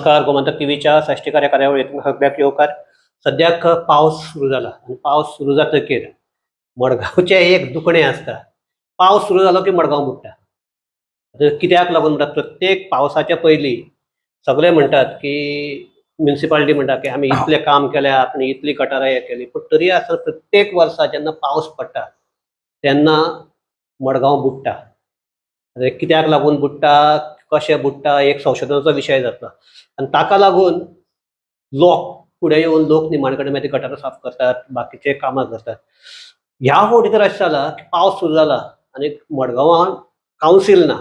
नमस्कार, गोमंतक टीव्हीच्या साश्टीकार ह्या कार्यावळीत तुमकां सगळ्याक येवकार. सद्याक पावस सुरू जाला आनी पावस सुरू जातकीर मडगांवचें एक दुखणें आसता. पावस सुरू जालो की मडगांव बुडटा. आतां कित्याक लागून म्हणटा, प्रत्येक पावसाच्या पयलीं सगळे म्हणटात की म्युनिसिपालिटी म्हणटा की आमी इतलें काम केलें, आपण इतली गटारां हें केली, पूण तरी आसतना प्रत्येक वर्सा जेन्ना पावस पडटा तेन्ना मडगांव बुडटा. आतां कित्याक लागून बुडटा, कशें बुडटा, एक संशोधनाचो विशय जाता आनी ताका लागून लोक फुडें येवन लोक निमाणे कडेन मागीर ते गटारां साफ करतात, बाकीचे कामां करतात. ह्या फावटी तर अशें जाला की पावस सुरू जाला आनी मडगांवां कावन्सील ना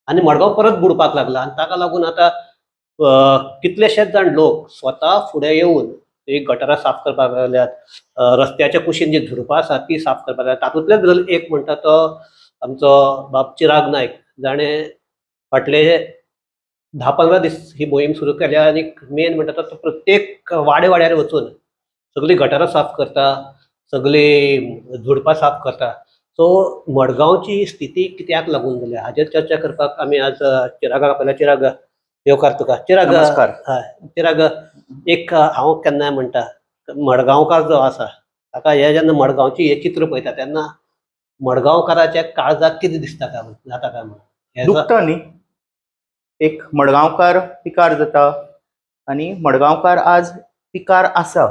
आनी मडगांव परत बुडपाक लागला आनी ताका लागून आतां कितलेशेच जाण लोक स्वता फुडें येवन एक गटारां साफ करपाक लागल्यात, रस्त्याच्या कुशीन जी झुडपां आसात ती साफ करपाक लागल्यात. तातूंतल्याच भितर एक म्हणटा तो आमचो बाब चिराग नायक, जाणें फाटले 10-15 दीस ही मोहीम सुरू केल्या आनी मेन म्हणटा तो प्रत्येक वाड्या वाड्यार वचून सगळीं गटारां साफ करता, सगळीं झुडपां साफ करता. सो मडगांवची स्थिती कित्याक लागून जाल्या हाजेर चर्चा करपाक आमी आज चिरागाक आपयला. चिराग, येवकार तुका. चिराग. नमस्कार. हय चिराग, एक हांव केन्नाय म्हणटा, मडगांवकार जो आसा ताका हे जेन्ना मडगांवची हे चित्र पळयता तेन्ना मडगांवकाराच्या काळजाक कितें दिसता काय जाता काय म्हणून? दुखता न्ही. एक मडगांवकार पिकार जाता आनी मडगांवकार आज पिकार आसा,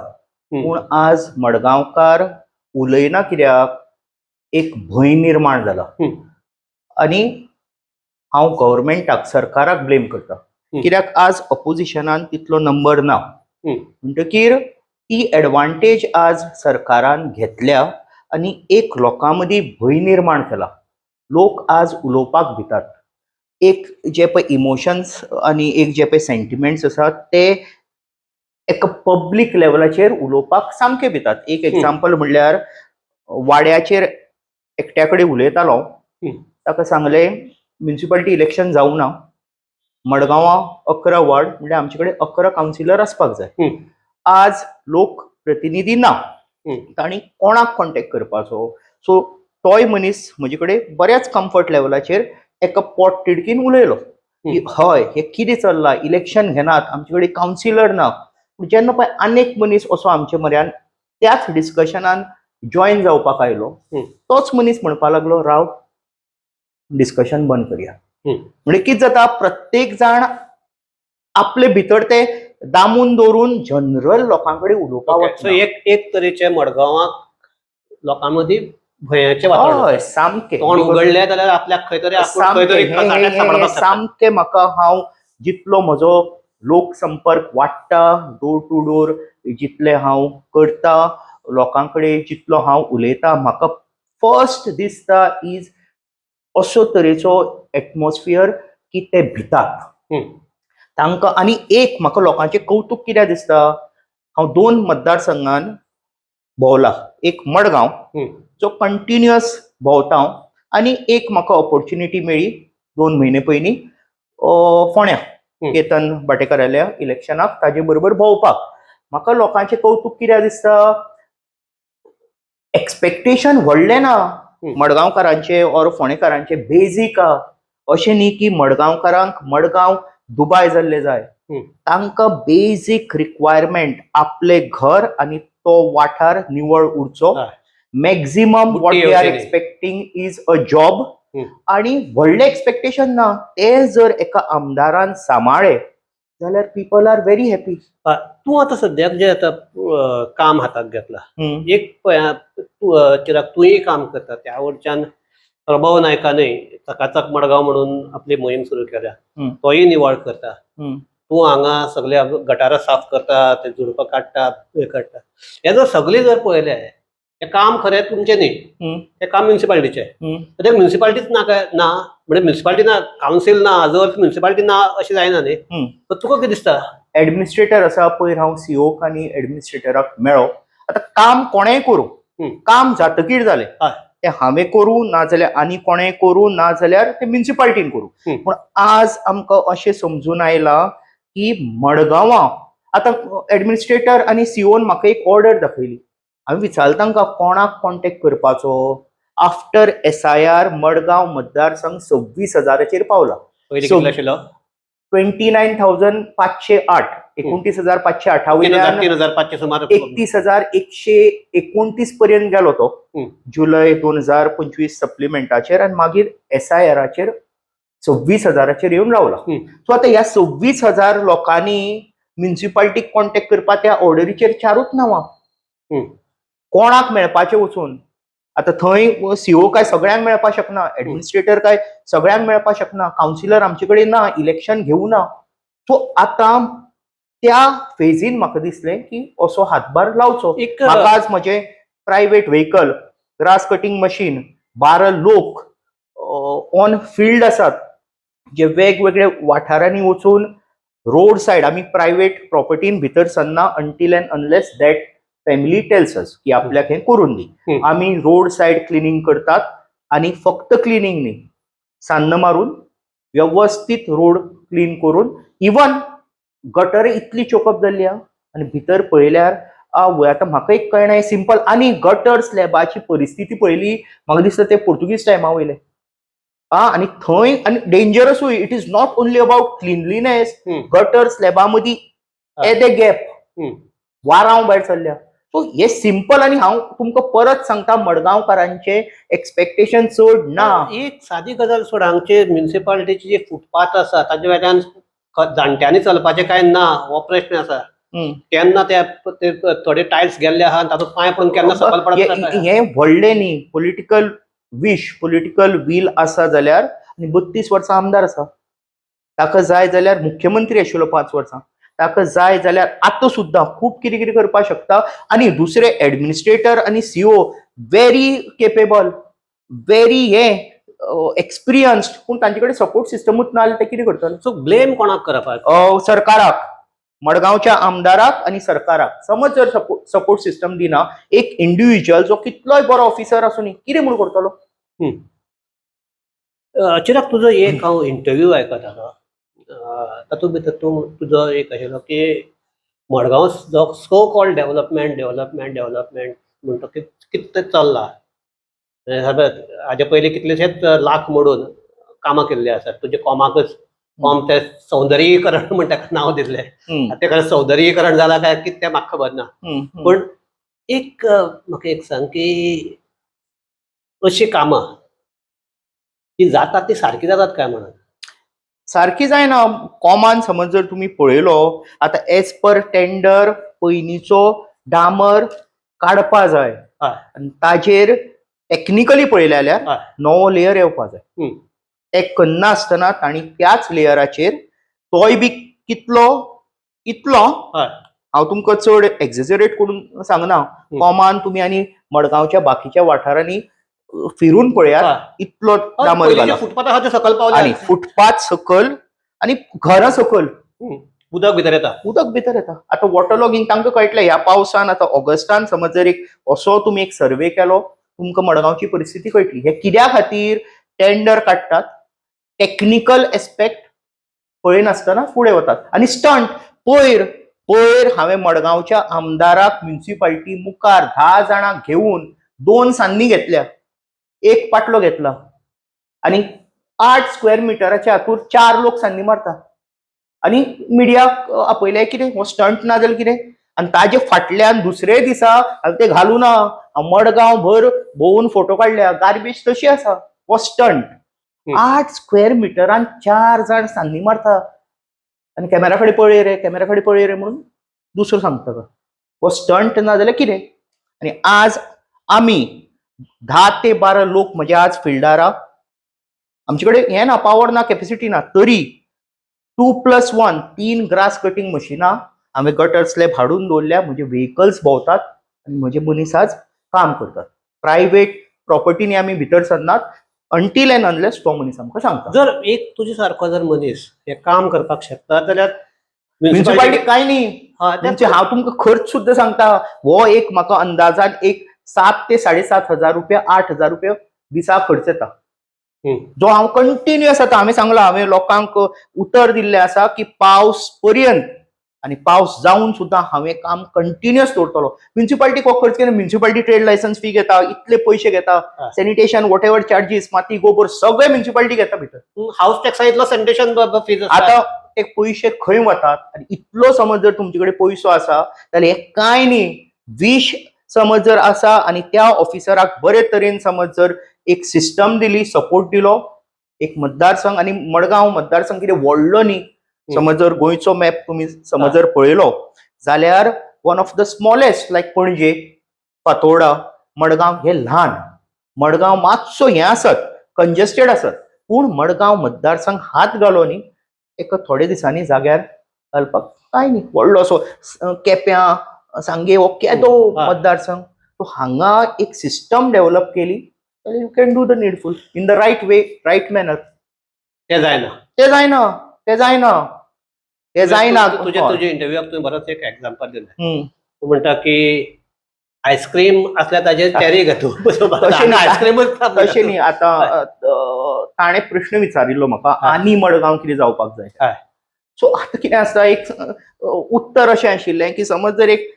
पूण आज मडगांवकार उलयना कित्याक एक भंय निर्माण जाला. आनी हांव गव्हर्मेंटाक, सरकाराक ब्लेम करता, कित्याक आज अपोजिशनान तितलो नंबर ना, म्हणटकीर ती एडवांटेज आज सरकारान घेतल्या आनी एक लोकां मदीं भंय निर्माण केला. लोक आज उलोवपाक भितात. एक जे पळय इमोशन्स आनी एक जे पळय सेंटिमेंट्स आसात ते एका पब्लीक लेवलाचेर उलोवपाक सामके भितात. एक एग्जाम्पल म्हणल्यार वाड्याचेर एकट्या कडेन उलयतालो, ताका सांगलें म्युनिसिपालिटी इलेक्शन जावं ना, मडगांवां 11 वॉर्ड म्हणल्यार आमचे कडेन 11 कावन्सिलर आसपाक जाय. आज लोक प्रतिनिधी ना, तांणी कोणाक कॉन्टेक्ट करपाचो? सो तोय मनीस म्हजे कडेन बऱ्याच कम्फर्ट लेवलाचेर एका पोट तिडकीन उलयलो की हय, हे कितें चल्लां, इलेक्शन घेनात, आमचे कडेन कावन्सिलर ना. पूण जेन्ना पळय आनीक मनीस असो आमचे म्हऱ्यान त्याच डिस्कशनान जॉयन जावपाक आयलो, तोच मनीस म्हणपाक लागलो, राव, डिस्कशन बंद करया. म्हणजे कितें जाता, प्रत्येक जाण आपले भितर ते दामून दवरून जनरल लोकां कडेन उलोवपाक सो वचना. एक एक तरेचे मडगांवाक लोकां मदीं भंयाचें वातावरण हय आसा. सामकें. तोंड उगडलें जाल्यार आपल्याक खंय तरी आपूण खंय तरी सामकें. कचाट्यात सांपडपाक शकता. सामकें. म्हाका हांव जितलो म्हजो लोक संपर्क वाडटा, डोर टू डोर जितले हांव करता, लोकां कडेन जितलो हांव उलयता, म्हाका फर्स्ट दिसता is असो तरेचो एटमॉस्फियर की ते भितात. तांकां आनी एक म्हाका लोकांचें कौतूक कित्याक दिसता, हांव दोन मतदारसंघान भोंवला, एक मडगांव जो कंटिन्युअस भोंवता हांव आनी एक म्हाका ऑपॉर्च्युनिटी मेळ्ळी 2 म्हयने पयलीं फोंड्या केतन भाटेकाराल्या इलेक्शनाक ताजे बरोबर भोंवपाक. म्हाका लोकांचें कौतूक कित्याक दिसता, एक्सपेक्टेशन व्हडलें ना मडगांवकारांचें ऑर फोंडेकारांचें. बेजीक आहा, अशें न्ही की मडगांवकारांक मडगांव दुबाय जाल्लें जाय. तांकां बेजीक रिक्वायरमेंट आपलें घर आनी तो वाठार निवळ उरचो. मॅक्झिमम what बुट्टी they are येवची न्ही. एक्सपेक्टींग is a job. आणि व्हडलें एक्सपेक्टेशन ना. ते जर एका आमदारान सांबाळ्ळे जाल्यार पीपल are very happy. तूं आतां सद्याक जें आतां काम हाताक घेतलां, एक पळय तूं चिराग, तूंय काम करता, त्या वटच्यान प्रभाव नायकानय चकाचक मडगांव म्हणून आपली मोहीम सुरू केल्या, तोय निवळ करता. तूं हांगा सगळे गटारां साफ करता, ते झुडपां काडटा, हे काडटा. हे जर सगळें जर पळयलें, हें काम खरें तुमचें न्ही, हें काम म्युनिसिपालिटीचें. ते म्युनिसिपालिटीच ना काय ना, म्हणजे म्युनिसिपालिटी ना, कावन्सील ना, हाजो अर्थ म्युनिसिपालिटी ना अशें जायना न्ही. तर तुका कितें दिसता? एडमिनिस्ट्रेटर आसा, पयर हांव सीओक आनी एडमिनिस्ट्रेटराक मेळ्ळो. आतां काम कोणेंय करूं, काम जातकीर जालें. तें हांवें करूं नाजाल्यार आनी कोणें करूं, नाजाल्यार तें म्युनिसिपालिटीन करूं, पूण आज आमकां अशें समजून आयलां की मडगांवां आतां एडमिनिस्ट्रेटर आनी सीओन म्हाका एक ऑर्डर दाखयली. हांवें विचारलें तांकां कोणाक कॉन्टेक्ट करपाचो. आफ्टर एसआयआर मडगांव मतदारसंघ 26 हजाराचेर पावला. पयलीं So, कितलो आशिल्लो? 29,508, 29,508 वयल्यान 3,500 सुमार. 31,129 पर्यंत गेलो तो जुलय 2025 सप्लिमेंटाचेर आनी मागीर एसआयआराचेर 26 हजाराचेर येवन रावला. सो आतां ह्या 26,000 लोकांनी म्युन्सिपाल्टीक कॉन्टेक्ट करपा, त्या ऑर्डरीचेर चारूच नांवां. कोणाक मेळपाचें वचून आतां थंय सीओ काय सगळ्यांक मेळपाक शकना, एडमिनिस्ट्रेटर काय सगळ्यांक मेळपाक शकना, कावन्सिलर आमचे कडेन ना, इलेक्शन घेवना. ना. सो आतां त्या फेजीन म्हाका दिसलें की असो हातभार लावचो. एक म्हाका आज म्हजें private vehicle, grass cutting machine, 12 लोक ऑन फिल्ड आसात जे वेगवेगळे वाठारांनी वचून रोड सायड, आमी प्रायव्हेट प्रॉपर्टीन भितर सरना until and unless that family tells us की आपल्याक हें करून दी. आमी रोड सायड क्लिनींग करतात आनी फक्त क्लिनींग न्ही, सान्न मारून व्यवस्थीत रोड क्लीन करून, इवन गटर इतली चोकअप जाल्ली आहा आनी भितर पळयल्यार आवय, आतां म्हाका एक कळना, सिंपल आनी गटर स्लॅबाची परिस्थिती पळयली, म्हाका दिसता ते पोर्तुगीज टायमा वयले आ आनी थंय आनी डेंजरसूय. It is not only about cleanliness. Gutter स्लॅबा मदीं येदे गॅप, वारांव भायर सरल्या. सो हे सिंपल आनी हांव तुमकां परत सांगता, मडगांवकारांचे एक्सपेक्टेशन चड ना. एक सादी गजाल सोड, हांगचे म्युनिसिपालिटीचे जे फुटपाथ आसा ताजे वेल्यान जाणट्यांनी चलपाचें काय ना हो प्रश्न आसा. केन्ना ते ते थोडे टायल्स गेल्ले आहा आनी तातूंत पांय पडून केन्ना सकयल पडत. हे व्हडलें न्ही, पॉलिटिकल विश, पॉलिटिकल will आसा जाल्यार, आनी 32 वर्सां आमदार आसा, ताका जाय जाल्यार मुख्यमंत्री आशिल्लो 5 वर्सां, ताका जाय जाल्यार आतां सुद्दां खूब कितें कितें करपाक शकता. आनी दुसरे एडमिनिस्ट्रेटर आनी सीओ व्हेरी केपेबल, व्हेरी हे एक्सपिरियन्स्ड, पूण तांचे कडेन सपोर्ट सिस्टमूच ना जाल्यार ते कितें करतले? सो ब्लेम कोणाक करप? सरकाराक, मडगांवच्या आमदाराक आनी सरकाराक. समज जर सपोर्ट सिस्टम दिना, एक इंडिव्हिज्युअल जो कितलोय बरो ऑफिसर आसूं न्ही, कितें म्हूण करतलो? चिराग, तुजो एक हांव इंटरव्यू आयकतालो, तातूंत भितर तूं तुजो एक आशिल्लो की मडगांव जो so called development, development, development म्हणटा, कितें चल्लां, हाजे पयलीं कितलेशेच लाख मोडून कामां केल्लीं आसात. तुजे कॉमाकच कॉम ते सौंदर्यीकरण म्हण ताका नांव दिल्लें. ते खरें सौंदर्यीकरण जालां काय कितें तें म्हाका खबर ना. पूण एक म्हाका एक सांग की अशीं कामां ती जातात ती सारकी जातात काय म्हणून? सारकी जायना. कॉमान समज जर तुमी पळयलो आतां, एज पर टेंडर पयलींचो डामर काडपा जाय आनी ताजेर टॅक्निकली पळयलें जाल्यार नवो लेयर येवपा जाय. ते करना आसतना तांणी त्याच लेयराचेर, तोय बी कितलो इतलो, हांव तुमकां चड एक्झेजरेट करून सांगना, कॉमान तुमी आनी मडगांवच्या बाकीच्या वाठारांनी फिरून पळयात, इतलो डामर पयलींचे घाला. फुटपाथ आहा ते सकयल पावले. आणि फुटपाथ सकल आणि घरां सकल. उदक भितर येता. उदक भितर येता. आतां वॉटर लॉगिंग तांकां कळटलें ह्या पावसान. आतां ऑगस्टान समज जर एक असो तुमी एक सर्वे केलो, तुमकां मडगांवची परिस्थिती कळटली. हे कित्या खातीर टेंडर काडटात, टॅक्निकल एस्पेक्ट पळयनासतना फुडें वतात आनी स्टंट. पयर पयर हांवें मडगांवच्या आमदाराक म्युन्सिपाल्टी मुखार 10 जाणांक घेवन दोन सान्नी घेतल्या, एक पाटलो घेतला आनी 8 स्क्वेअर मिटराच्या हातूर चार लोक सान्नी मारता आनी मिडियाक आपयले. कितें हो स्टंट ना जाल्यार कितें? आनी ताजे फाटल्यान दुसरे दिसा हांवें ते घालूं ना, हांव मडगांव भर भोंवून फोटो काडल्या, गार्बेज तशी आसा. हो स्टंट. 8 स्क्वेअर मिटरान चार जाण सान्नी मारता आनी कॅमेरा कडेन पळय रे, कॅमेरा कडेन पळय रे म्हणून दुसरो सांगता का. हो स्टंट ना जाल्यार कितें? आनी आज आमी 10 ते 12 लोक म्हजे आज फिल्डार आहा. आमचे कडेन हें ना, पावर ना, कॅपॅसिटी ना, तरी 2+1 तीन ग्रास कटिंग मशिनां हांवें गटर स्लॅब हाडून दवरल्या. म्हजे व्हेकल्स भोंवतात आनी म्हजे मनीस आज काम करतात. प्रायवेट प्रॉपर्टीनी आमी भितर सरनात अंटील अँड अनलेस तो मनीस आमकां सांगता. जर एक तुजे सारको जर मनीस हे काम करपाक शकता जाल्यार म्युन्सिपालिटी काय न्ही. हा, ते म्हणजे हांव तुमकां खर्च सुद्दां सांगता. हो एक म्हाका अंदाजान एक 7 ते 7,5 हजार रुपया, 8,000 रुपया दिसा खर्च येता, जो हांव कंटिन्युअस आतां हांवें सांगलां, हांवें लोकांक उतर दिल्लें आसा की पावस पर्यंत आनी पावस जावन सुद्दां हांव हें काम कंटिन्युअस दवरतलो. म्युन्सिपाल्टीक हो खर्च केला, म्युन्सिपाल्टी ट्रेड लायसन्स फी घेता, इतले पयशे घेता, सॅनिटेशन what ever charges, माती गोबर सगळे म्युन्सिपाल्टी घेता भितर. हाऊस टॅक्सा इतलो सॅनिटेशन फीज. आतां ते पयशे खंय वतात? आनी इतलो समज जर तुमचे कडेन पयसो आसा जाल्यार हें कांय न्ही, विश समज जर आसा आनी त्या ऑफिसराक बरे तरेन समज जर एक सिस्टम दिली, सपोर्ट दिलो, एक मतदारसंघ आनी मडगांव मतदारसंघ कितें व्हडलो न्ही. समज जर गोंयचो मॅप तुमी समज जर पळयलो जाल्यार one of the smallest, like Panaji, Fatorda, Madgaon हे ल्हान. मडगांव मातसो हें आसत, कंजस्टेड आसत, पूण मडगांव मतदारसंघ हात घालो न्ही एका थोडे दिसांनी जाग्यार घालपाक कांय न्ही. व्हडलो असो केप्यां, सांगे हो केदो मतदारसंघ. सो हांगा एक सिस्टम डेव्हलप केली जाल्यार you can do the needful in the right way, right manner. ते जायना. ते जायना, ते जायना, ते जायना. तुजे तुजे इंटरव्यूआक तुवें बरोच एक एग्जाम्पल दिलें. तूं म्हणटा की आयस्क्रीम असल्यार ताजेर चेरी घेतो. तशें न्ही. आयस्क्रीमच. तशें न्ही. आतां ताणें प्रश्न विचारिल्लो म्हाका, आनी मडगांव कितें जावपाक जाय. सो आतां कितें आसता, एक उत्तर अशें आशिल्लें की समज जर एक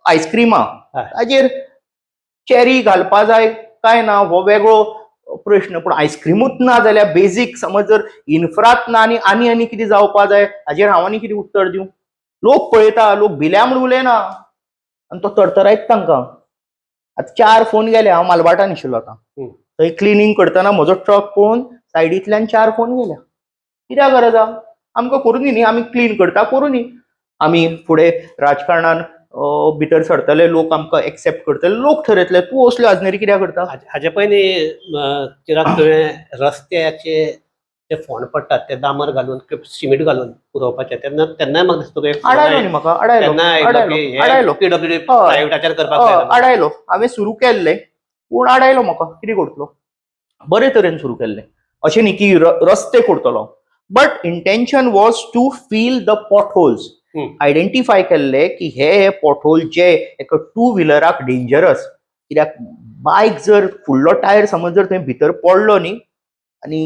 आयस्क्रिमा ताजेर चेरी घालपा जाय काय ना हो वेगळो प्रश्न, पूण आयस्क्रीमूच ना जाल्यार बेजीक समज जर इन्फ्रात ना आनी आनी आनी कितें जावपा जाय, हाजेर हांव आनी कितें उत्तर दिवं? लोक पळयता, लोक भिल्या म्हूण उलयना आनी तो तरतरायत तांकां. आतां चार फोन गेले. हांव मालभाटान आशिल्लो आतां, थंय क्लिनींग करतना म्हजो ट्रक पळोवन सायडींतल्यान चार फोन गेल्या. कित्याक गरज आहा? आमकां करूं न्ही, आमी क्लीन करता, करूं न्ही. आमी फुडें राजकारणान भितर सरतले, लोक आमकां एक्सेप्ट करतले, लोक ठरयतले. तूं असल्यो आजनेरी कित्याक करता? हाजे पयलीं चिराग, तुवें रस्त्याचे ते फोंड पडटात ते डांबर घालून, सिमेंट घालून पुरोवपाचे, तेन्ना तेन्नाय म्हाका दिसता तुका एक फोन आडायलो आयलो. न्ही म्हाका, आडायलो. तेन्ना आयलो आडायलो. की आडायलो. पीडब्ल्यूडी प्रायव्हेटाचेर करपाक हय, जाय. आडायलो. हांवें सुरू केल्लें पूण आडायलो म्हाका. कितें करतलो? बरे तरेन सुरू केल्लें, अशें न्ही की रस्ते करतलो, but intention was to fill the potholes. Identify केल्ले की हे हे पोटहोल जे एका टू व्हिलराक डेंजरस, कित्याक बायक जर फुडलो टायर समज जर थंय भितर पडलो न्ही आनी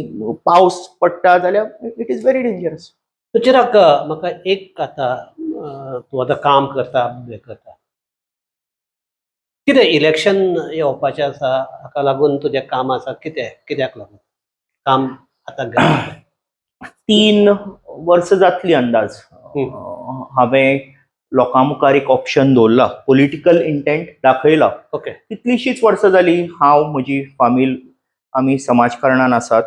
पावस पडटा जाल्यार it is very dangerous. So Chirag, म्हाका एक आतां तूं आतां काम करता, हें करता, कितें इलेक्शन येवपाचें आसा हाका लागून तुजें काम आसा? कितें, कित्याक लागून काम आतां घेतलें? 3 वर्सां जातली अंदाज हांवें लोकां मुखार एक ऑप्शन दवरला, पॉलिटिकल इंटेंट दाखयला. कितलींशींच वर्सां जालीं हांव, म्हजी फामील, आमी समाजकारणान आसात,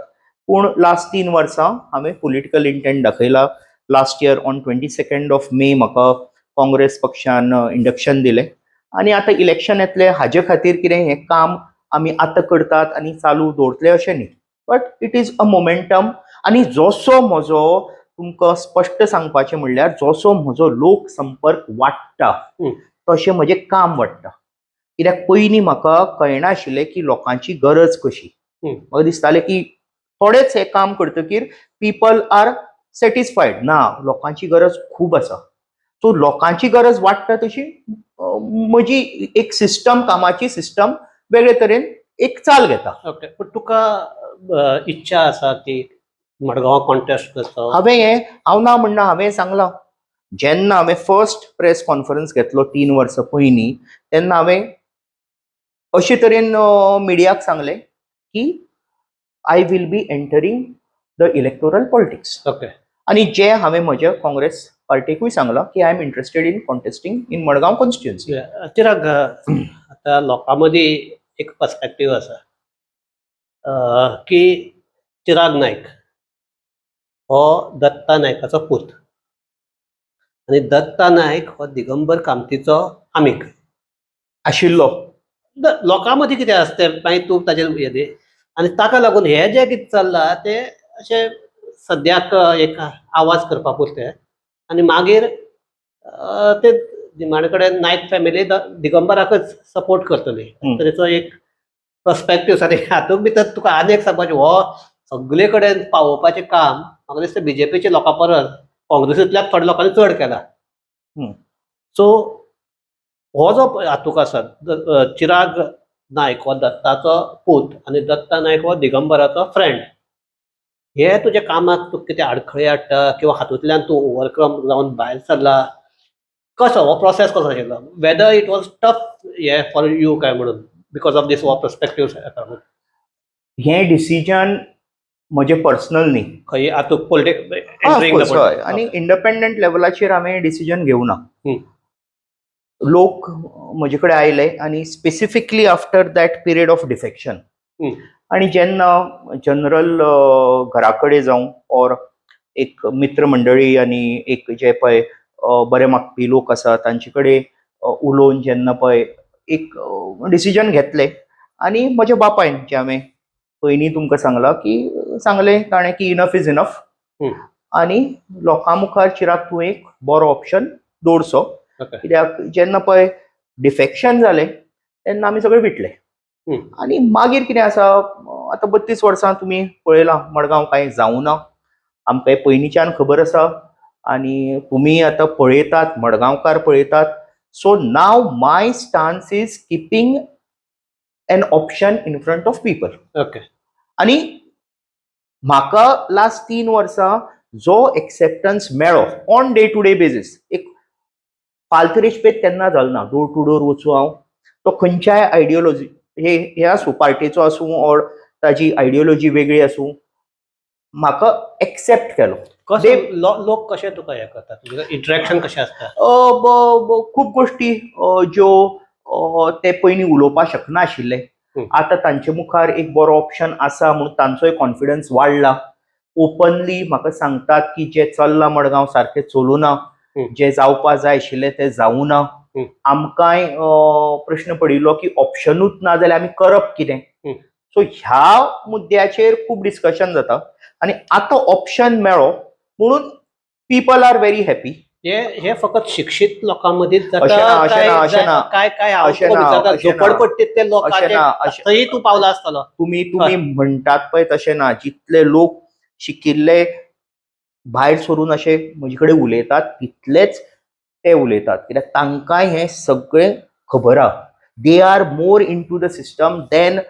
पूण लास्ट 3 वर्सां हांवें पॉलिटिकल इंटेंट दाखयला. Last year on 22nd of May म्हाका काँग्रेस पक्षान इंडक्शन दिलें आनी आतां इलेक्शन येतलें, हाजे खातीर कितें हें काम आमी आतां करतात आनी चालू दवरतले अशें न्ही, but it is a momentum. आनी जसो म्हजो, तुमकां स्पश्ट सांगपाचें म्हणल्यार, जसो म्हजो लोक संपर्क वाडटा तशें म्हजें काम वाडटा, कित्याक पयलीं म्हाका कळनाशिल्लें की लोकांची गरज कशी. म्हाका दिसतालें की थोडेच हें काम करतकीर पीपल आर सॅटिस्फायड. ना, लोकांची गरज खूब आसा. सो लोकांची गरज वाडटा तशी म्हजी एक सिस्टम, कामाची सिस्टम वेगळे तरेन एक चाल घेता. ओके, पूण तुका इच्छा आसा की मडगांव कॉन्टेस्ट करचो? हांवें हें, हांव ना म्हणना, हांवें सांगलां, जेन्ना हांवें फर्स्ट प्रेस कॉन्फरन्स घेतलो 3 वर्सां पयलीं, तेन्ना हांवें अशे तरेन मिडियाक सांगलें की I will be entering the electoral politics. आनी जे हांवें म्हज्या काँग्रेस पार्टीकूय सांगलां की I am interested in contesting in Madgaon constituency. Chirag, आतां लोकां मदीं एक पर्सपेक्टीव आसा की चिराग नायक हो दत्ता नायकाचो पूत आनी दत्ता नायक हो दिगंबर कामतीचो आमीग आशिल्लो. लोकां मदीं कितें आसता तें मागीर तूं ताजेर हें दी. आनी ताका लागून हें जें कितें चल्लां तें अशें सद्याक एक आवाज करपा पुरतें आनी मागीर ते निमाणे कडेन नायक फॅमिली दिगंबराकच सपोर्ट करतली, तरेचो एक पर्सपेक्टीव आसा. आनी हातूंत भितर तुका आनी एक सांगपाचें, हो सगळे कडेन पावोवपाचें काम म्हाका दिसता बीजेपीच्या लोकां परस काँग्रेसींतल्यान थोड्या लोकांनी चड केला. सो हो जो हातूंत आसा, चिराग नायक हो दत्ताचो पूत आनी दत्ता नायक हो दिगंबराचो फ्रेंड, हे तुज्या कामाक तुका कितें आडखळी हाडटा किंवा हातूंतल्यान तूं ओवरकम जावन भायर सरला कसो हो प्रोसेस कसो आशिल्लो, वेदर it was tough हे फॉर you काय म्हणून because of these हो पर्सपेक्टीव? हें डिसिजन म्हजें पर्सनल न्ही. खंय आतां Of course, हय. पॉलिटिक्स आनी इंडिपेंडंट लेवलाचेर हांवें डिसिजन घेवना. लोक म्हजे कडेन आयले आनी specifically after that period of defection आनी जेन्ना जनरल घरा कडेन जावं ऑर एक मित्र मंडळी आनी एक जे पळय बरे मागपी लोक आसा तांचे कडेन उलोवन जेन्ना पळय एक डिसिजन घेतलें आनी म्हज्या बापायन जें हांवें पयलीं तुमकां सांगलां की सांगलें ताणें की इनफ is enough आनी लोकां मुखार चिराग तूं एक बरो ऑप्शन दवरचो कित्याक जेन्ना पळय डिफेक्शन जालें तेन्ना आमी सगळे विटले. आनी मागीर कितें आसा, आतां 32 वर्सां तुमी पळयलां मडगांव कांय जावना. आमकां हें पयलींच्यान खबर आसा आनी तुमी आतां पळयतात, मडगांवकार पळयतात. So now my stance is keeping an option in front of people. आनी म्हाका लास्ट 3 वर्सां जो एक्सेप्टन्स मेळ्ळो on day to day basis, एक फाल्त रेस्पेद केन्ना जालो ना. डोर टू डोर वचूं हांव, तो खंयच्याय आयडियोलॉजी हे हे आसूं, पार्टेचो आसूं ऑर ताजी आयडियोलॉजी वेगळी आसूं, म्हाका एक्सेप्ट केलो. कशें लोक कशें तुका हें करतात, इंटरेक्शन कशें आसता? खूब गोश्टी ज्यो ते पयलीं उलोवपाक शकनाशिल्ले, आतां तांचे मुखार एक बरो ऑप्शन आसा म्हूण तांचोय कॉन्फिडन्स वाडला. ओपनली म्हाका सांगतात की जें चल्लां मडगांव सारकें चलूं ना, जें जावपा जाय आशिल्लें तें जावूं ना. आमकांय प्रश्न पडिल्लो की ऑप्शनूच ना जाल्यार आमी करप कितें? सो ह्या मुद्द्याचेर खूब डिस्कशन जाता आनी आतां ऑप्शन मेळ्ळो म्हणून पीपल are very happy. हे हे फकत शिक्षीत लोकां मदींच अशें ना, जाता अशें काय ना, अशें ना. काय काय हांव अशें तुका ना, विचारता, अशें ना. झोपडपट्टीतले अशें लोकांचे ना, अशें थंय तूं पावला आसतलो. तुमी तुमी म्हणटात पळय तशें ना. जितले लोक शिकिल्ले भायर सरून अशे म्हजे कडेन उलयतात तितलेच ते उलयतात, कित्याक तांकांय हें सगळें खबर आहा. They are more into the system than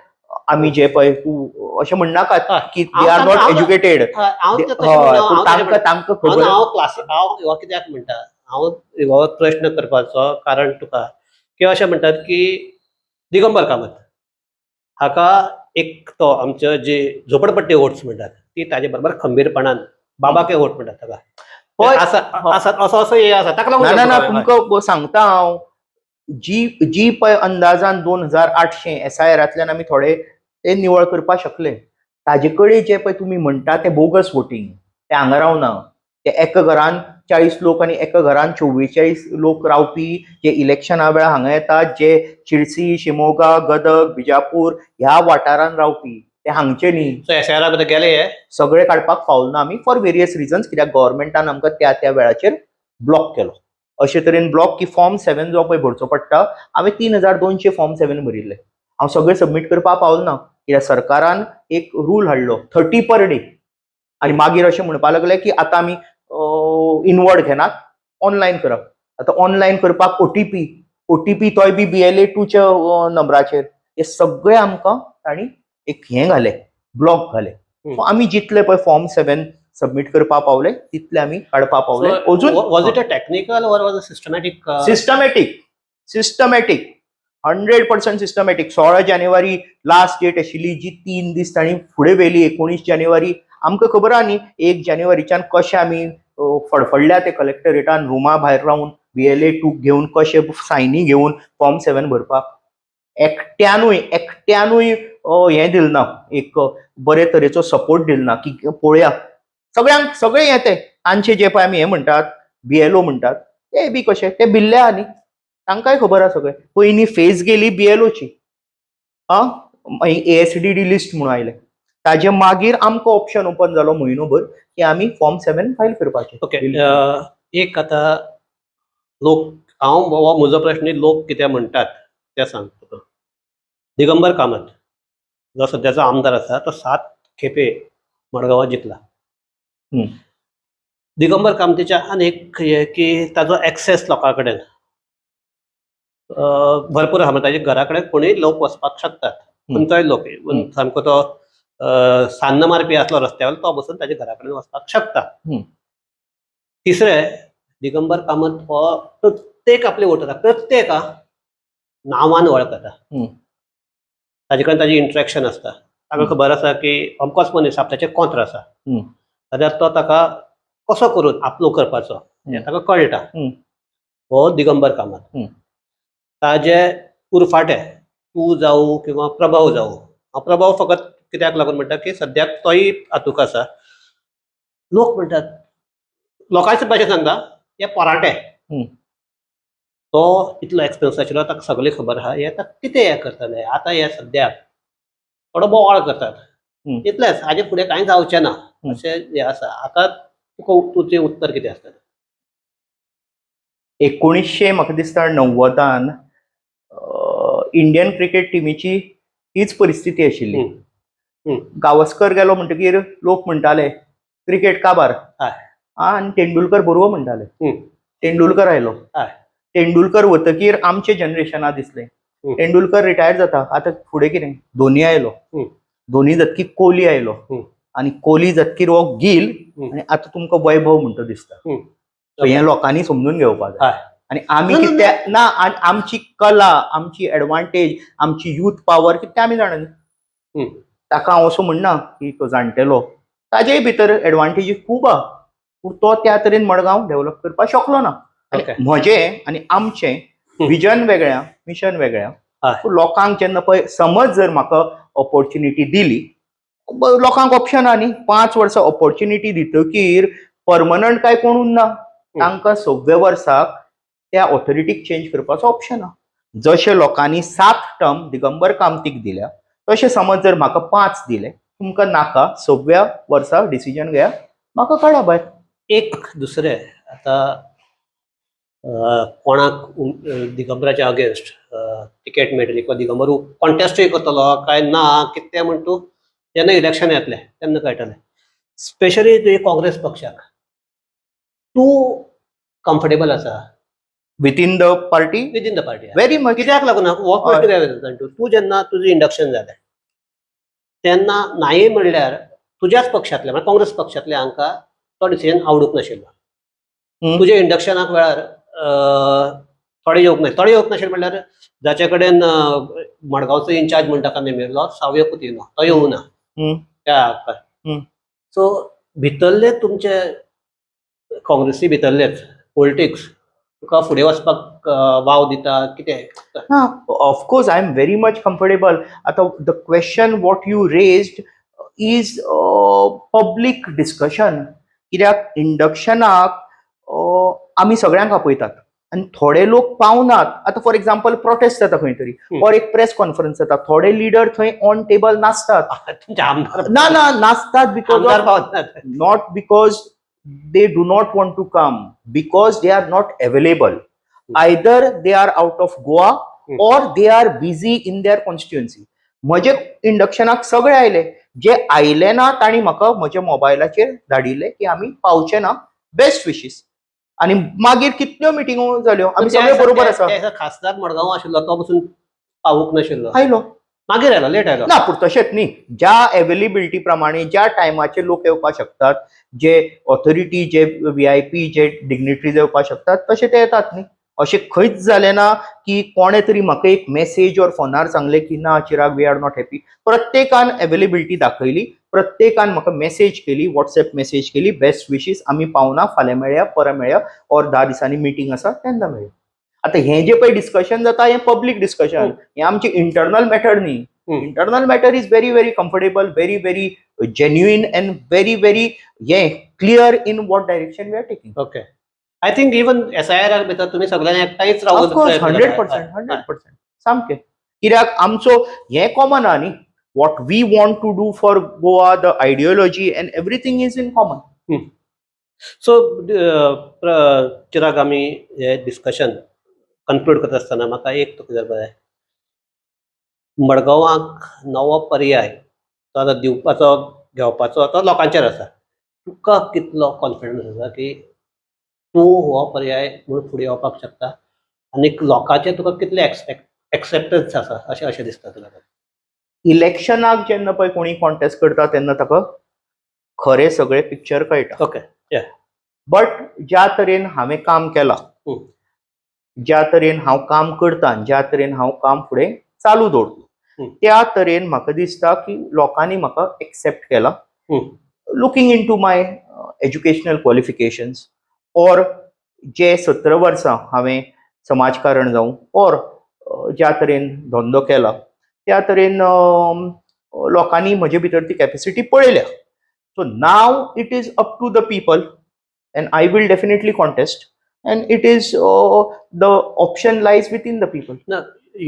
आमी जे पळय. तूं अशें म्हणनाकात की they are not educated. हांव तर तशें म्हणना, हांव तशें तांकां तांकां हांव खबर. हांव क्लासी हांव हो कित्याक म्हणटा, हांव हो प्रश्न करपाचो कारण तुका की अशें म्हणटात की दिगंबर कामत हाका एक तो आमचे जे झोपडपट्टी वोट्स म्हणटात ती ताजे बरोबर खंबीरपणान बाबाके वोट म्हणटात ताका. हय. आसा आसा असो असो हे आसा ताका लागून ना ना ना सांगता हांवें. तुमकां सांगता हांव, जी जी पळय अंदाजान 2800 एसआयआरांतल्यान आमी थोडे ते निवळ करपाक शकले. ताजे कडेन जे पळय तुमी म्हणटा ते बोगस वोटींग, ते हांगा रावना. ते एका घरान 40 लोक आनी एका घरान 44 लोक रावपी जे इलेक्शना वेळार हांगा येतात, जे शिरसी, शिमोगा, गदग, बिजापूर ह्या वाठारान रावपी, ते हांगचे न्ही. सो एसआयआरा भितर गेले हे? सगळे काडपाक पावलो ना आमी फॉर वेरियस रिजन्स, कित्याक गव्हर्मेंटान आमकां त्या त्या वेळाचेर ब्लॉक केलो. अशे तरेन ब्लॉक की फॉर्म 7 जो पळय भरचो पडटा, हांवें 3200 फॉर्म 7 भरिल्ले. हांव सगळे सबमीट करपाक पावलो ना, कित्याक सरकारान एक रूल हाडलो 30 पर डे आनी मागीर अशें म्हणपाक लागले की आतां आमी इनवर्ड घेनात, ऑनलायन करप. आतां ऑनलायन करपाक ओटीपी, ओटीपी तोय बी बीएलए 2च्या नंबराचेर. हे सगळे आमकां तांणी एक हें घालें, ब्लॉक घाले. सो आमी जितले पळय फॉर्म 7 सबमीट करपाक पावले तितले आमी काडपाक पावले. अजून Was it a technical or was a systematic? Systematic, systematic, 100% systematic. 16 जानेवारी लास्ट डेट आशिल्ली जी 3 दीस तांणी फुडें व्हेली 19 जानेवारी. आमकां खबर आहा न्ही 1 जानेवारीच्यान कशें आमी फडफडल्या ते कलेक्टरेटान रुमा भायर रावन बीएलए 2 घेवन कशे सायनी घेवन फॉर्म 7 भरपाक. एकट्यानूय एकट्यानूय हें दिलें ना, एक बरे तरेचो सपोर्ट दिलो ना की पळोवया सगळ्यांक सगळे हें ते तांचे जे पळय आमी हें म्हणटात बीएलओ म्हणटात ते बी कशे ते भिल्ले आहा न्ही, तांकांय खबर आहा सगळें. पयलीं फेज गेली बीएलओची, आं मागीर एएसडीडी लिस्ट म्हणून आयलें. ताजे मागीर आमकां ऑप्शन ओपन जालो म्हयनो भर की आमी फॉर्म 7 फायल करपाचें. ओके, एक आतां लोक हांव हो म्हजो प्रश्न लोक कितें म्हणटात तें सांगता तुका. दिगंबर कामत जो सद्याचो आमदार आसा तो 7 खेपे मडगांवां जिखला. दिगंबर कामतीच्या आनी एक हें की ताजो एक्सेस लोकां कडेन भरपूर आहा, म्हणजे ताजे घरा कडेन कोणूय लोक वचपाक शकतात, खंयचोय लोक, इवन सामको तो सान्न मारपी आसलो रस्त्यावर तो बसून ताच्या घरा कडेन वचपाक शकता. तिसरें, दिगंबर कामत हो प्रत्येक आपल्या वोटराक, प्रत्येक नांवान वळखता. ताजे कडेन ताजें इंट्रॅक्शन आसता. ताका खबर आसा की अमकोच मनीस आपल्याचेर कोंत्र आसा जाल्यार तो ताका कसो करून आपलो करपाचो हें ताका कळटा. हो दिगंबर कामत. ताजे उरफाटे तूं जावं किंवा प्रभाव जावं, हांव प्रभाव फकत कित्याक लागून म्हणटा की सद्याक तोय हातूंक आसा. लोक म्हणटात, लोकांचे भाशेन सांगता, हे पोराटे, तो इतलो एक्सपिरियन्स आशिल्लो, ताका सगळें खबर आहा, हे आतां कितें हें करतले, आतां हे सद्याक थोडो बोवाळ करतात, इतलेंच, हाजे फुडें कांय जावचें ना अशें हें आसा. आतां तुका तुजें उत्तर कितें आसतलें? 1900 म्हाका दिसता 90न इंडियन क्रिकेट टिमीची हीच परिस्थिती आशिल्ली. गावस्कर गेलो म्हणटकीर लोक म्हणटाले क्रिकेट काबार. आनी तेंडुलकर बरोबर म्हणटाले. तेंडुलकर आयलो. तेंडुलकर वतकीर आमचे जनरेशना दिसलें तेंडुलकर रिटायर जाता, आतां फुडें कितें? धोनी आयलो. धोनी जातकीर कोहली आयलो आनी कोहली जातकीर हो गील आनी आतां तुमकां वैभव म्हणटा दिसता. हें लोकांनी समजून घेवपाक जाय. आनी आमी ना, ना, कितें ना, आनी आमची कला, आमची एडवांटेज, आमची यूथ पावर कितें आमी जाणा न्ही. ताका हांव असो म्हणना की तो जाणटेलो, ताजेय भितर एडवांटेजी खूब आहा, पूण तो त्या तरेन मडगांव डेव्हलप करपाक शकलो ना. आनी म्हजें आनी आमचें विजन वेगळें, मिशन वेगळें. पूण लोकांक जेन्ना पळय, समज जर म्हाका ऑपॉर्च्युनिटी दिली, लोकांक ऑप्शन आहा न्ही. 5 वर्सां ऑपॉर्च्युनिटी दितकीर परमनंट काय कोण उरना. तांकां सव्वे वर्साक त्या ऑथॉरिटीक चेंज करपाचो ऑप्शन आहा. जशें लोकांनी 7 टर्म दिगंबर कामतीक दिल्या, तशें समज जर म्हाका 5 दिले, तुमकां नाका, सव्व्या वर्सा डिसिजन घेया, म्हाका काडा भायर. एक दुसरें, आतां कोणाक दिगंबराच्या अगेन्स्ट तिकेट मेळटली किंवा दिगंबर कॉन्टेस्टूय करतलो काय ना कितें म्हण तूं जेन्ना इलेक्शन येतलें तेन्ना कळटलें. स्पेशली तुवें काँग्रेस पक्षाक तूं कम्फर्टेबल आसा? Within the party? Within the party. Very much. कित्याक लागून हो प्रश्न काय विचारता तूं, तूं जेन्ना तुजें इंडक्शन जालें तेन्ना नाय म्हणल्यार तुज्याच पक्षांतल्या, म्हळ्यार काँग्रेस पक्षांतल्या हांकां तो डिसिजन आवडूंक नाशिल्लो. तुज्या इंडक्शनाक वेळार थोडे येवंक नाय, थोडे येवंक नाशिल्ले म्हणल्यार जाचे कडेन मडगांवचो इन्चार्ज म्हण ताका नेमिल्लो सावयो कुतिन्हो, तो येवंक ना त्या. सो भितरले तुमचे काँग्रेसी भितरलेच पॉलिटिक्स तुका फुडें वचपाक वाव दिता कितें? ना, of course I am very much comfortable. आतां the question what you raised is public discussion, कित्याक इंडक्शनाक आमी सगळ्यांक आपयतात आनी थोडे लोक पावनात. आतां फॉर एक्झाम्पल प्रोटेस्ट जाता खंय तरी ऑर एक प्रेस कॉन्फरन्स जाता, थोडे लिडर थंय ऑन टेबल नासतात. तुमचे आमदार ना ना, नासतात because आमदार पावनात. Not because they do not want to come, because they are not available. Either they are out of Goa or they are busy in their constituency. म्हजे इंडक्शनाक सगळे आयले. जे आयले ना तांणी म्हाका म्हज्या मोबायलाचेर धाडिल्ले की आमी पावचे ना, बेस्ट विशीस. आनी मागीर कितल्यो मिटिंगो जाल्यो, आमी सगळे बरोबर आसा. त्या दिसा खासदार मडगांव आशिल्लो, तो पसून पावूंक नाशिल्लो. आयलो. मागीर आयलो, लेट आयलो. ना, पूण तशेंच न्ही, ज्या एवेलेबिलिटी प्रमाणे ज्या टायमाचेर लोक येवपाक शकतात, जे ऑथॉरिटी, जे व्हीआयपी, जे डिग्निटरीज येवपाक शकतात, तशे ते येतात न्ही. अशें खंयच जालें ना की कोणें तरी म्हाका एक मेसेज ऑर फोनार सांगलें की ना Chirag, we are not happy. प्रत्येकान एवेलेबिलिटी दाखयली, प्रत्येकान म्हाका मेसेज केली, वॉट्सएप मेसेज केली, बेस्ट विशीस, आमी पावना, फाल्यां मेळया, परां मेळया, ऑर 10 दिसांनी मिटींग आसा तेन्ना मेळया. आतां हें जें पळय डिस्कशन जाता हें पब्लीक डिस्कशन, हें आमचें इंटरनल मॅटर न्ही. Internal matter is very very comfortable, very very genuine and very very हें clear in what direction we are taking. Okay, I think even SIR भितर तुमी सगळ्यांनी एकठांयच रावून ऑफकोर्स, प्रयत्न हंड्रेड केला. पर्संट, 100% सामकें. कित्याक आमचो हें कॉमन आहा न्ही, what we want to do for Goa, the ideology and everything is in common. So Chirag, आमी हे डिस्कशन कन्क्लूड करता आसतना म्हाका एक तुका विचारपाक जाय, मडगांवाक नवो पर्याय तो आतां दिवपाचो घेवपाचो तो लोकांचेर आसा. तुका कितलो कॉन्फिडन्स आसा की तूं हो पर्याय म्हणून फुडें येवपाक शकता आनी लोकांचें तुका कितलें एक्सपेक्ट एक्सेप्टन्स आसा अशें अशें दिसता तुका? इलेक्शनाक जेन्ना पळय कोणी कॉन्टेस्ट करता तेन्ना ताका खरें सगळें पिक्चर कळटा. बट ज्या तरेन हांवें काम केलां, ज्या तरेन हांव काम करता आनी ज्या तरेन हांव काम फुडें चालू दवरतलो, त्या तरेन म्हाका दिसता की लोकांनी म्हाका एक्सेप्ट केला, looking into my educational qualifications or जे 17 वर्सां हांवें समाजकारण जावं ऑर ज्या तरेन धंदो केला त्या तरेन लोकांनी म्हजे भितर ती कॅपेसिटी पळयल्या. So now it is up to the people and I will definitely contest and it is the option lies within the people.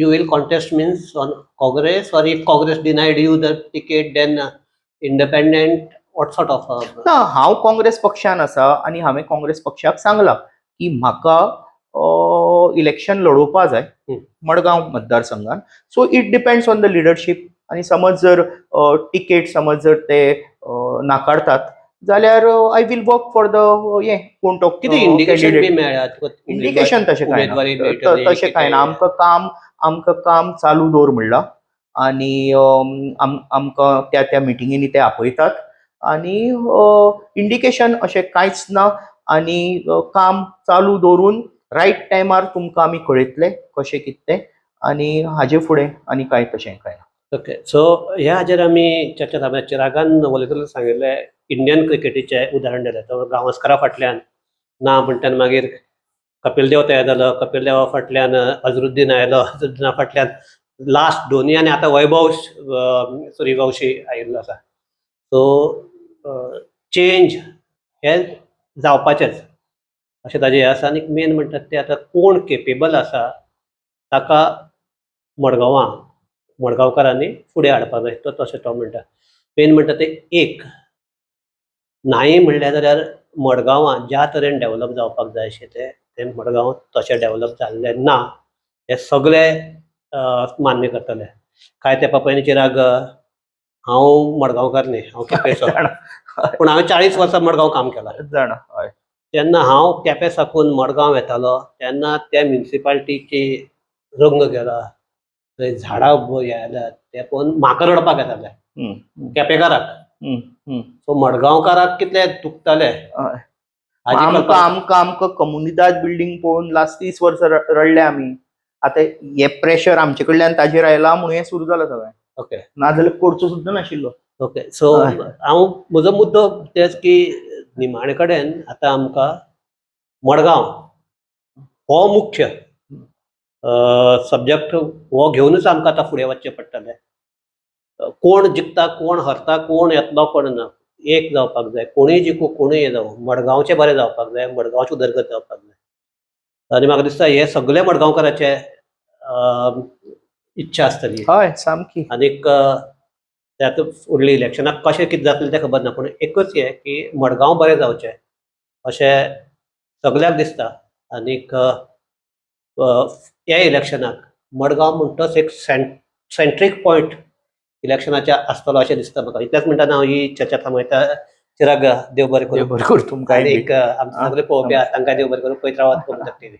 You will contest means on Congress, or if Congress denied you the ticket, then independent, what sort of ना, हांव काँग्रेस पक्षान आसा आनी हांवें काँग्रेस पक्षाक सांगलां की म्हाका इलेक्शन लडोवपा जाय मडगांव मतदारसंघात. So it depends on the leadership आनी समज जर तिकेट समज जर ते नाकारतात जाल्यार I will work for the हें कोण तो कितें इंडिकेशन बी मेळ्ळ्या? इंडिकेशन तशें कांय ना. उमेदवारी मेळटली? तशें कांय ना. आमकां काम चालू दवर म्हणलां आनी आमकां त्या त्या मिटिंगेनी ते आपयतात आनी इंडिकेशन अशें कांयच ना आनी काम चालू दवरून रायट टायमार तुमकां आमी कळयतले कशें कितें तें आनी हाजे फुडें आनी कांय तशें कांय ना. ओके, सो ह्या हाजेर आमी चर्चा थांबया. चिरागान उलयतना सांगिल्लें, इंडियन क्रिकेटीचें उदाहरण दिलें. तो गावस्करा फाटल्यान ना म्हणटना मागीर कपिल देव तयार जालो, कपिल देवा फाटल्यान अजरुद्दीन आयलो, अजरुद्दिना फाटल्यान लास्ट धोनी आनी आतां वैभव सूर्यवंशी आयिल्लो आसा. सो चेंज हे जावपाचेच अशें ताजें हें आसा. आनी मेन म्हणटात ते आतां कोण केपेबल आसा ताका मडगांवां मडगांवकारांनी फुडें हाडपाक जाय, तो तशें तो म्हणटा. मेन म्हणटा ते एक नाही म्हणलें जाल्यार मडगांवां ज्या तरेन डेवलप जावपाक जाय आशिल्लें तें तें मडगांव तशें डेवलप जाल्लें ना हें सगळे मान्य करतले. कांय तेंपा पयलीं चिराग, हांव मडगांवकार न्ही, हांव केपेंचो, पूण हांवें 40 वर्सां मडगांव काम केलां. जाणा, हय. तेन्ना हांव केपें साकून मडगांव येतालो तेन्ना त्या म्युनिसिपालिटीची रंग गेला, थंय झाडां आयल्यात ते पळोवन म्हाका रडपाक येतालें, केपेंकाराक. सो मडगांवकाराक कितले दुखताले हाजी आमकां कल्पना. आमकां आमकां कम्युनिदाद बिल्डींग पळोवन लास्ट 30 वर्सां रडले आमी. आतां हे प्रेशर आमचे कडल्यान ताजेर आयला म्हणून हें सुरू जालां सगळें. नाजाल्यार करचो सुद्दां नाशिल्लो. ओके, सो हांव म्हजो मुद्दो तेच की निमाणे कडेन आतां आमकां मडगांव हो मुख्य सब्जॅक्ट हो घेवनूच आमकां आतां फुडें वचचें पडटलें. कोण जिखता, कोण हरता, कोण येतलो, कोण ना, एक जावपाक जाय. कोणूय जिखूं, कोणूय हें जावं, मडगांवचें बरें जावपाक जाय, मडगांवची उदरगत जावपाक जाय. आनी म्हाका दिसता हे सगळे मडगांवकाराचे इच्छा आसतली. हय, सामकी. आनीक ते आतां फुडल्या इलेक्शनाक कशें कितें जातलें तें खबर ना, पूण एकूच हें की मडगांव बरें जावचें अशें सगल्यांक दिसता. आनीक ह्या इलेक्शनाक मडगांव म्हणटच एक सेंट्रीक पॉयंट इलेक्शनाच्या आसतलो अशें दिसता म्हाका. इतलेंच म्हणटा हांव ही चर्चा थांबयता. चिराग, देव बरें करूं. देव बरें करूं तुमकां. आनीक आमचे सगळे पळोवपी आसा तांकां देव बरें करूं. पळयत रावात कोमतक टीव्ही.